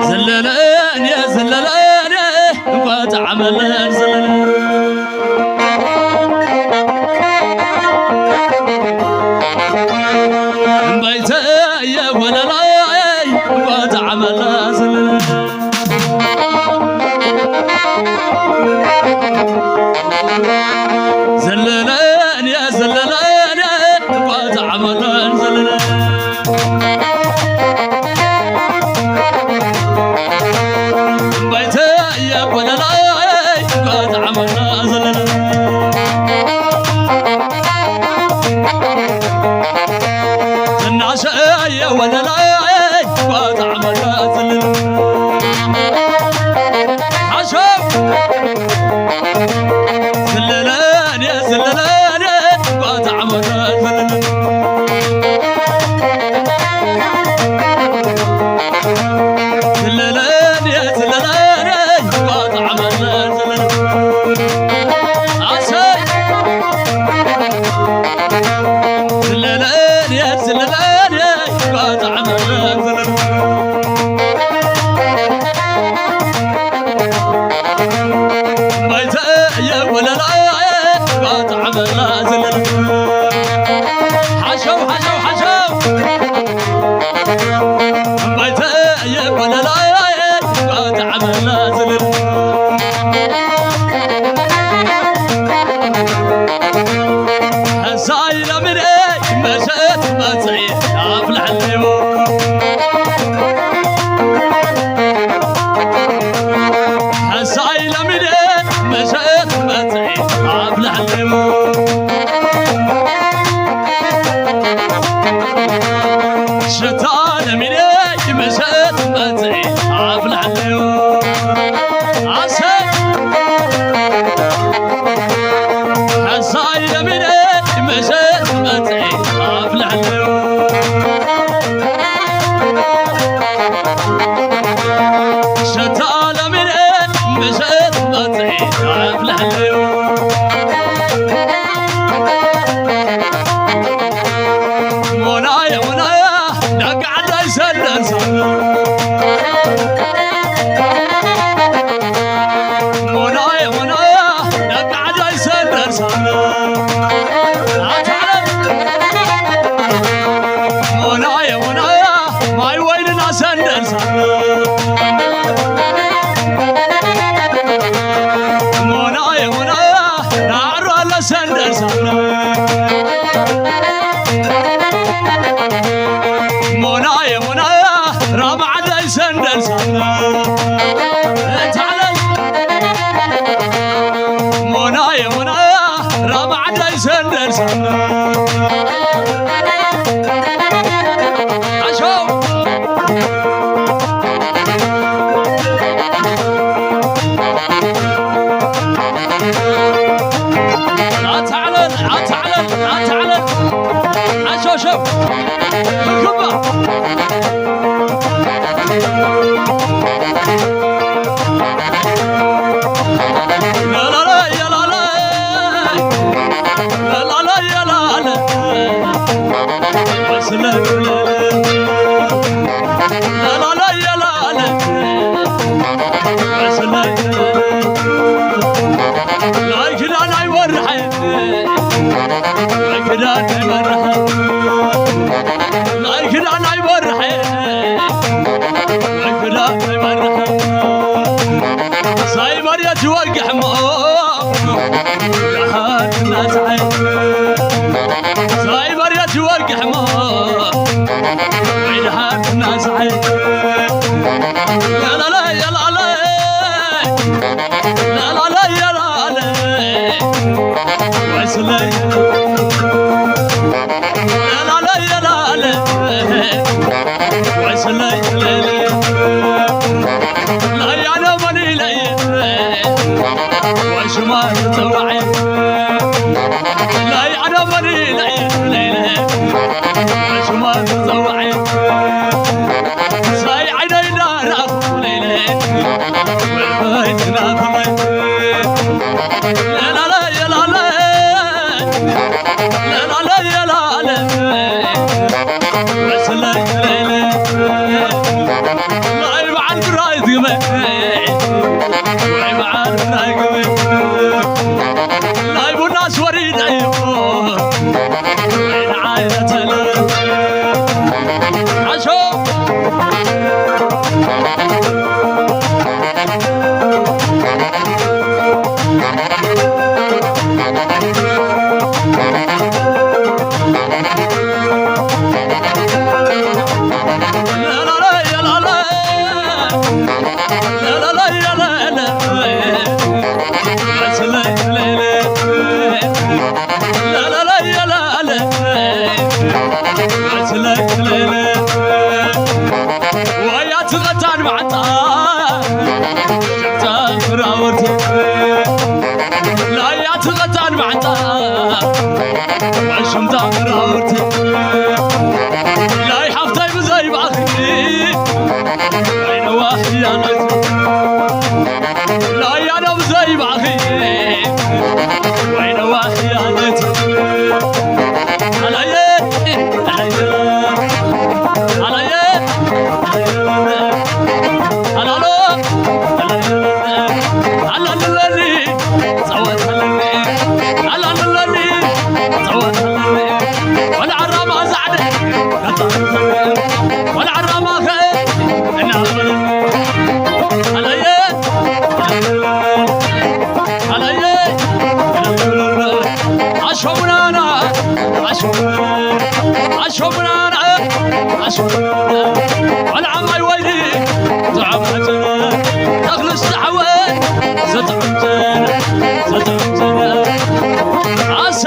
ዘለለኔ ዘለለኔ እንኳ ተዓመለን ዘለለ እምባይተየ ወለላይ እንኳ ተዓመላ ዘለለ ዘለለኔ ዘለለኔ እንኳ ተዓመለን ዘለለ እምባይተየ ወለላይ እንኳ ተዓመላ ዘለለ ዝናሸየ ወለላይ እንኳ ተዓመላ ዘለለ ሓሸው ዘለለኔ ዘለለኔ እንኳ ተዓመላ ዘለለ ዘለለኔ ዘለለኔ እንኳ ተዓመላ ዘለለ ኣሰይ ዘለለኔ ዘለለኔ እንኳ ተዓመላ ዘለለ ባይተ እየ ወለላ ባይተ ዓመላ ዘለለ ሓሸው ሓሸው ሓሸው ባይተ እየ ወለላ ባይተ ዓመላ ዘለለ ሕሳይ ለምደ መሸት መጽኢ ኣፍልሐልዎ ሕሳይ ለምደ መሸት መጽኢ ኣፍልሐልዎ ሽታ ለምደ መሸት መጽኢ ኣፍልሐልዎ ኣሰይ ሕሳይ ለምደ መሸት መጽኢ ኣፍልሐልዎ ሸታ ለምደ መሸት መጽኢ ኣፍልሐልዎ ሞናየ ሞናየ ደቂ ዓዳይ ሰደርሳ ሞናየ ሞናየ ደቂ ዓዳይ ሰደርሳ ኣታዓለ ሞናየ ሞናየ ማይ ወይንና ሰንደርሳ ሞናየ ሞናየ ናዕሮ ኣለ ሰንደርሳ ሞናየ ሞናየ ራብዓዳይ ሰንደርሳ ታዓለ ሞናየ ሞናየ ራብዓዳይ ሰንደርሳ ኣሾ ኣታዕለል ኣታዕለል ኣታዕለል ኣሾ ሾ ግባ ላላላ የላላ ላላላ የላላ ወስለ ላላላ የላላ ወስለ ናይ ኪዳን ኣይወርሐ ናይ ኪዳን ኣይወርሐ ናይ ኪዳን ኣይወርሐ ናይ ኪዳን ኣይወርሐ ሳይ መርየት ይወግሕ እሞ ደሓን እናፀዓይ ሳይ መርየት ይወግሕ እሞ ወይ ደሓን እናፀዓይ የላለ የላለ ላላለ የላለ ወስለይ ላላለ የላለ ወስለይ ላያነ መኒለይ ወሽማ ተፀዋዒ ላያነ መኒለይ ወሽማ ተፀዋዒ ሳይ ዓይነይ ዳራኹ ለይለ ወልፈይ ትናፈቐ የላለ የላለ የላለ የላለ ወስለይ ለይለ ወይ በዓል ናይ ግብር ናይ ቡና ኣስወሪዳ እሞ ወይ ንዓይ ዘተለ ዓሾ ዋያ ትቐታን ማዕጣ ሽምታ ፍራወርቲ ላያ ትቐታን ማዕጣ ሽምታ ፍራወርቲ ናይ ሓፍታይ ብዘይ ባኺ ኣይነዋ ሕያለት ላያ ዶ ብዘይ ባኺ ኣይነዋ ሕያለት ኣላየ ኣላየ ኣላሎ ኣላልለኒ ጸወተለኒ ኣላልለኒ ጸወተለኒ ወላ ዓራማ ዛዕደ ወላ ዓራማ ኸ እናበለኒ ኣላየ ኣላየ ኣሾሙናና ኣሾሙናና ኣሾሙናና ኣሾሙናና ቆልዓ ማይ ወይኒ ዝዓመተና ተኽሊ ዝተዓወ ዘጥዕምተና ዘጥዕምተና ኣሰ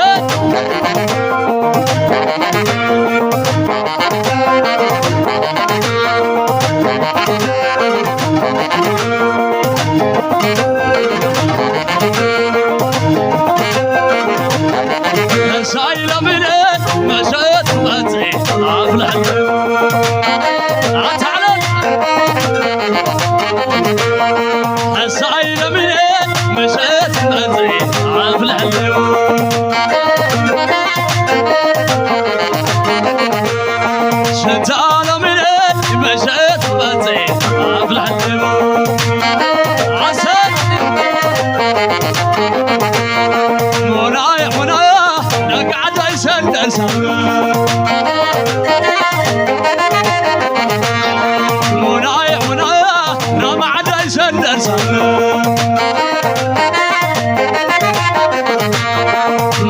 ሳይ ለምነ መሸት መጽ ኣፍልሐ ኣታዕለ ሳይ ለምነ መሸት መጽ ኣፍልሐ ሽታ ለምነ መሸት መጽ ኣፍልሐ ኣሰ ሞናይ ሞና ደቂ ዓዳይ ሰንደሳ ሞናይ ሞና ራማ ዓዳይ ሰንደሳ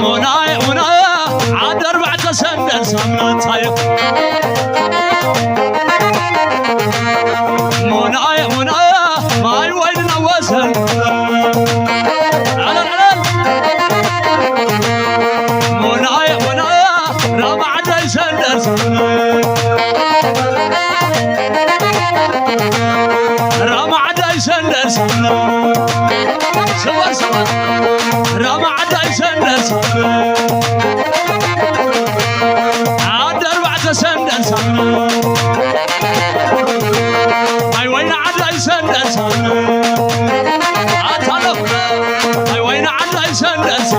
ሞናይ ሞና ዓደ ኣርባዕተ ሰንደሳ ናታዮ ሞናይ ሞና ማይ ወይንና ወሰን ሞናየ ሞና ራማ ዓዳይ ሰንደርስ ራማ ዓዳይ ሰንደርስ ስወር ስወር ራማ ዓዳይ ሰንደርስ ዓዲ ኣርባዕተ ሰንደርስ ኣይ ወይኒ ዓዳይ ሰንደርስ ኣታሎ ኣይ ወይኒ ዓዳይ ሰንደርስ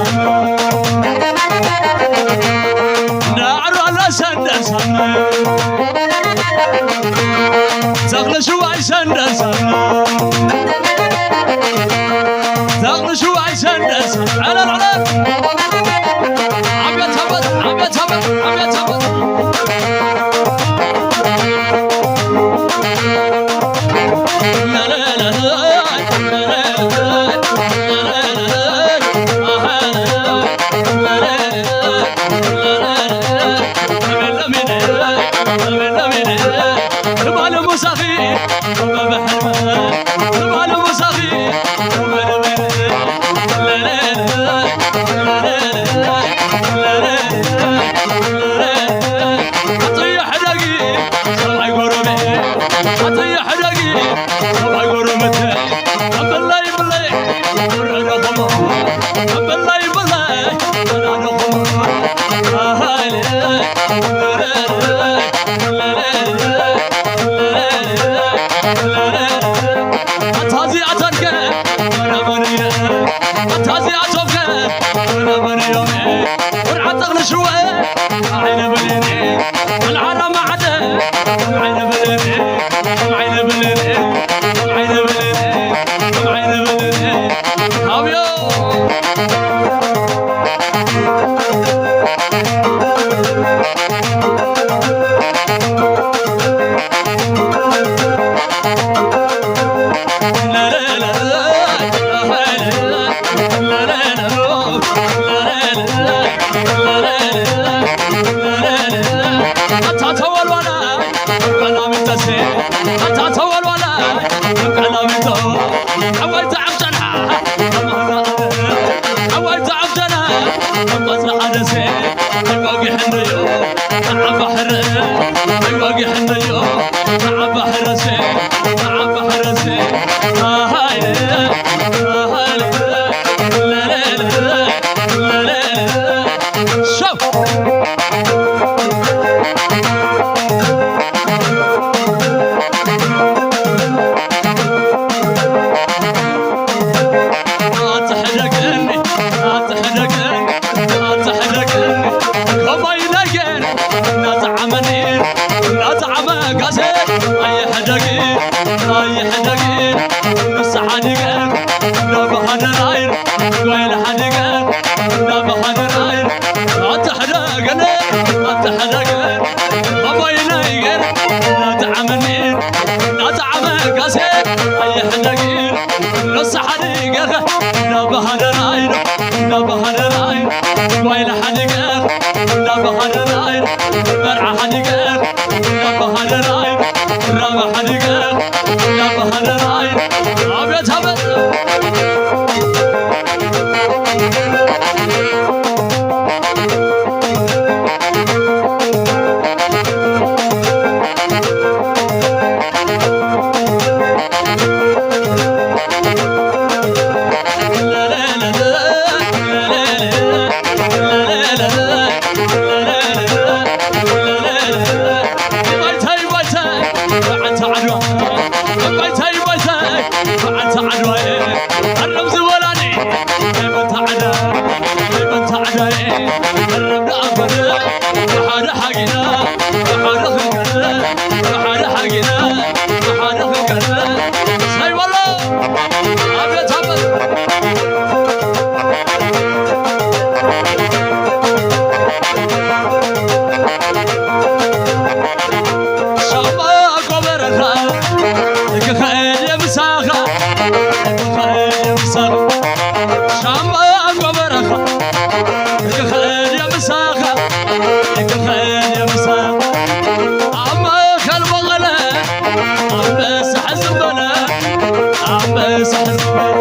ዳዕሮ ኣላ ሰንደርስ ተኽለ ሽዋይ ሰንደርስ ተኽለ ሽዋይ ሰንደርስ ዓለል ዓለል ዓቤት ኣቤት ዓቤት ኣቤት ዓቤት ኣቤት ኣታ እዚኣተንከ መረመርየ ኣታ እዚኣቶምከ መረመርዮም ወርዓ ጠቕልሽወ ዓይነ ብሌኔ ወልዓራ ማዓደ ዓይነ ብሌኔ ዓይነ ብሌኔ ዓይነ ኣዮ ንዓባ ሕረሰ ንዓባ ሕረሰ ሃይለ ሃይለ ለለለ ለለለ ሸው ኣትሕደገኒ ኣትሕደገኒ ኣትሕደገኒ ከማይ ነገር እናጠዓመኒ እናጠዓመ ጋሴ ኣይሕደጊ ኣይሕደጊ ንስሓ ዲገ እንዳባሃደራይር ጓይለ ሓዲገ እንዳባሃደራይር ኣትሕደገኒ ኣትሕደገኒ ከማይ ነገር እናጠዓመኒ እናጠዓመ ጋሴ ኣይሕደጊ ንስሓ ዲገኸ እንዳባሃደራይር እንዳባሃደራይር ጓይለ ሓዲገ እንዳባሃደራይር መርዓ ሓዲገ እንዳባሃደራይር ራባ ሓዲገ እንዳባሃደራይር ኣቤት ኣቤት ሻማ ጎበረኻ ክኸድ የምሳኻ ክኸድ የምሳኻ ሻማ ጎበረኻ ክኸድ የምሳኻ ክኸድ የምሳኻ ኣብ ማእከል መቐለ ኣንበሳ ሕዝም በለ ኣንበሳ ሕዝም በለ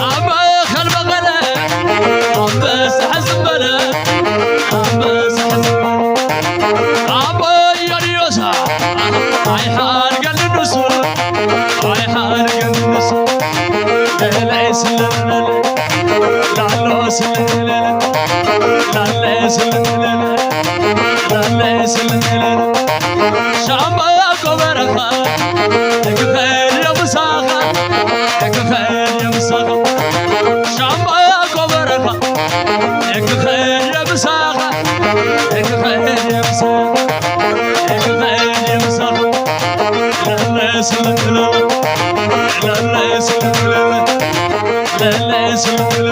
ኣብ ማእከል መቐለ ኣንበሳ ሕዝም በለ ኣንበሳ ሕዝም በለ ኣቦ ዮርዮሳ ኣይሓድገኒ ንሱ ኣይሓድገኒ ንሱ ለለይ ስለለለ ላሎ ስለለለ ላለይ ስለለለ ላለይ ስለለለ ሻማ ጎበረኻ ክኸድ የምሳኻ ክኸድ የምሳኻ ሻማ ጎበረኻ ክኸድ የምሳኻ ክኸድ የምሳኻ ክኸድ የምሳኻ ላለይ ስለለለ ላለይ ስለለለ ላለይ ስለለለ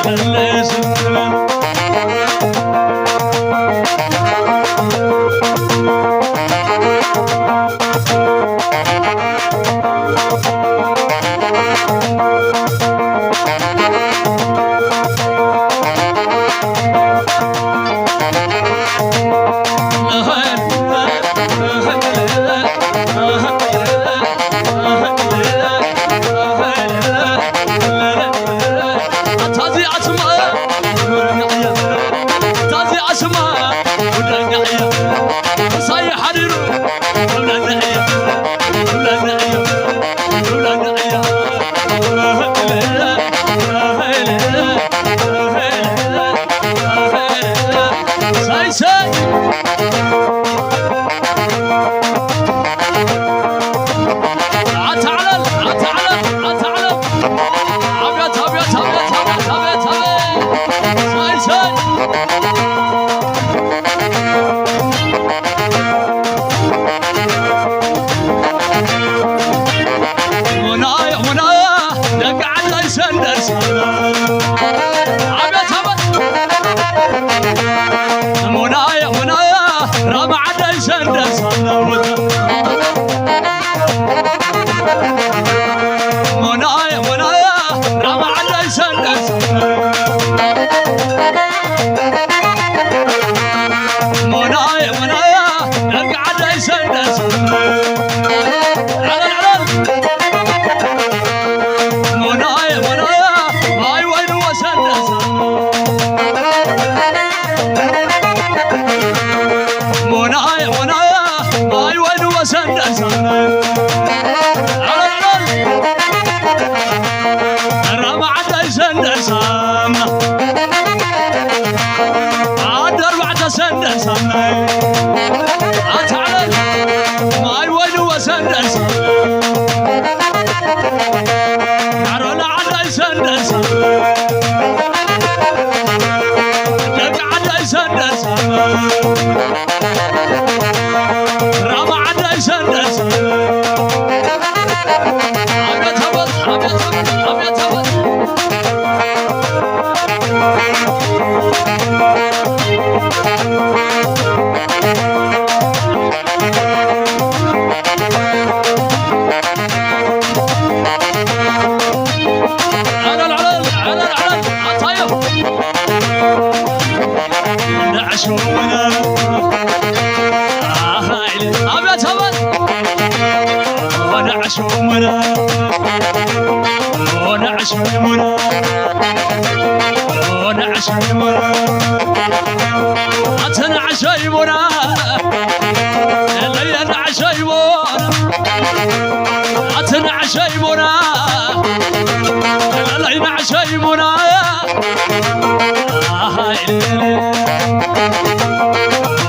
ላለይ ስለለለ ኣታ እዚኣ ስማ ጉደኛ እያ፣ ኣታ እዚኣ ስማ ጉደኛ እያ። ምሳይ ሓዲሩ ትብለኒ እያ፣ ትብለኒ እያ፣ ትብለኒ እያ። ሳይ ሳይ ኣታ ዓለም፣ ኣታ ዓለም፣ ኣታ ዓለም። ኣብያት፣ ኣብያት፣ ኣብያት፣ ኣብያት፣ ኣብያት፣ ኣብያት። ሳይ፣ ሳይ። ሙና፣ ሙና፣ ደቂ ዓዳይ ሰንደርሳ። ኣብያት፣ ኣብያት። ሙና፣ ሙና፣ ራማ ዓዳይ ሰንደርሳ። ሞናየ ሞናየ ራማ ዓዳይ ሰንደስ ሞናየ ሞናየ ደቂ ዓዳይ ሰንደስ ዓለል ዓለል ሞናየ ሞናየ ማይ ወይኑ ወሰንደስ ሞናየ ሞናየ ሰንደል ሳምና። ራማ ዓዳይ ሰንደል ሳምና። ዓዲ ኣርባዕተ ሰንደል ሳምና። ኣታ ዓለም ማይ ወይኒ ወሰንደል ሳምና። ዓሮና ዓዳይ ሰንደል ሳምና። ደቂ ዓዳይ ሰንደል ሳምና። ራማ ዓዳይ ሰንደል ሳምና። ኣቤት ኣቤት፣ ኣቤት ኣቤት፣ ኣቤት ኣቤት። ዓለል፣ ዓለል፣ ዓለል፣ ዓለል፣ ኣታዮ። ንዕሾ ወላ፣ ኣሃ፣ ኢለ፣ ኣቤት ኣቤት። ንዕሾ ወላ፣ ንዕሾ ወላ፣ ንዕሾ ወላ። ኣቲ ንዕሾ ይሞና፣ ለየ ንዕሾ ይሞና። ኣቲ ንዕሾ ይሞና፣ ለለይ ንዕሾ ይሞና። ኣሃ፣ ኢለለ።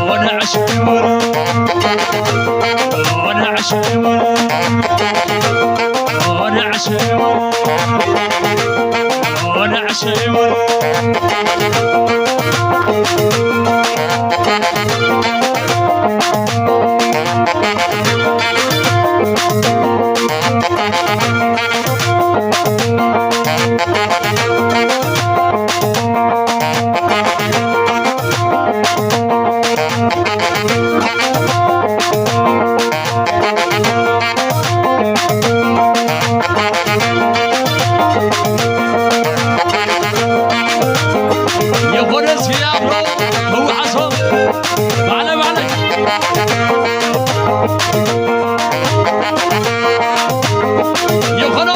ኦ ንዕሾ ይሞና፣ ኦ ንዕሾ ይሞና፣ ኦ ንዕሾ ይሞና፣ ኦ ንዕሾ ይሞና። የኾነ ሲያፍሮ ህወሓሶ ባዕለ ባዕለ የኾነ